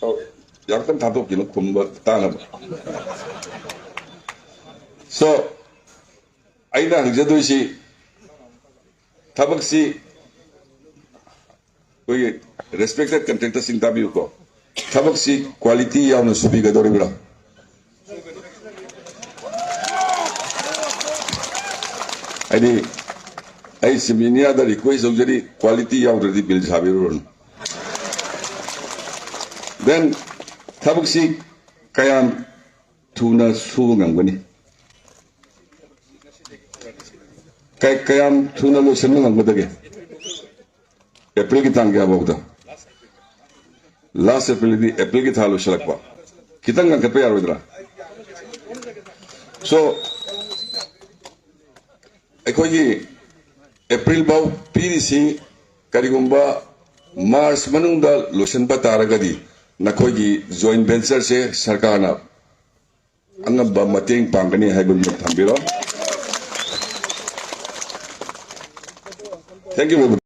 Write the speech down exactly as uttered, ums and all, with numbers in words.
ꯑꯧ, ꯌꯥꯝ ꯀꯟꯅ ꯊꯥꯗꯣꯛꯈꯤꯅꯨ ꯈꯨꯝꯕ ꯇꯥꯅꯕ꯫ So, ꯑꯩꯅ ꯍꯪꯖꯗꯣꯏꯁꯤ, ꯊꯕꯛꯁꯤ ꯑꯩꯈꯣꯏꯒꯤ respected contractorꯁꯤꯡ ꯇꯥꯕꯤꯌꯨꯀꯣ, ꯊꯕꯛꯁꯤ quality ꯌꯥꯎꯅ ꯁꯨꯕꯤꯒꯗꯧꯔꯤꯕ꯭ꯔꯥ? ꯍꯥꯏꯗꯤ, ꯑꯩ ꯁꯤꯃꯤꯅꯤꯌꯥꯗ request ꯇꯧꯖꯔꯤ, quality ꯌꯥꯎꯗ꯭ꯔꯗꯤ bill ꯁꯥꯕꯤꯔꯨꯔꯅꯨ꯫ Then, ꯊꯕꯛꯁꯤ ꯀꯌꯥꯝ ꯊꯨꯅ ꯁꯨꯕ ꯉꯝꯒꯅꯤ? ꯀ-, ꯀꯌꯥꯝ ꯊꯨꯅ ꯂꯣꯏꯁꯤꯟꯕ ꯉꯝꯒꯗꯒꯦ? ꯑꯦꯄ꯭ꯔꯤꯜꯒꯤ ꯇꯥꯡ ꯀꯌꯥ ꯐꯥꯎꯗ? Last ꯑꯦꯄ꯭ꯔꯤꯜꯗꯤ ꯑꯦꯄ꯭ꯔꯤꯜꯒꯤ ꯊꯥ ꯂꯣꯏꯁꯤꯜꯂꯛꯄ꯫ ꯈꯤꯇꯪ ꯉꯟꯈꯠꯄ ꯌꯥꯔꯣꯏꯗ꯭ꯔꯥ? So, ꯑꯩꯈꯣꯏꯒꯤ ꯑꯦꯄ꯭ꯔꯤꯜ ꯐꯥꯎ ꯄꯤꯔꯤꯁꯤ, ꯀꯔꯤꯒꯨꯝꯕ ꯃꯥꯔꯆ ꯃꯅꯨꯡꯗ ꯂꯣꯏꯁꯤꯟꯕ ꯇꯥꯔꯒꯗꯤ ꯅꯈꯣꯏꯒꯤ joint ventureꯁꯦ ꯁꯔꯀꯥꯔꯅ ꯑꯉꯝꯕ ꯃꯇꯦꯡ ꯄꯥꯡꯒꯅꯤ ꯍꯥꯏꯕꯗꯨ ꯊꯝꯕꯤꯔꯣ꯫ Thank you very much.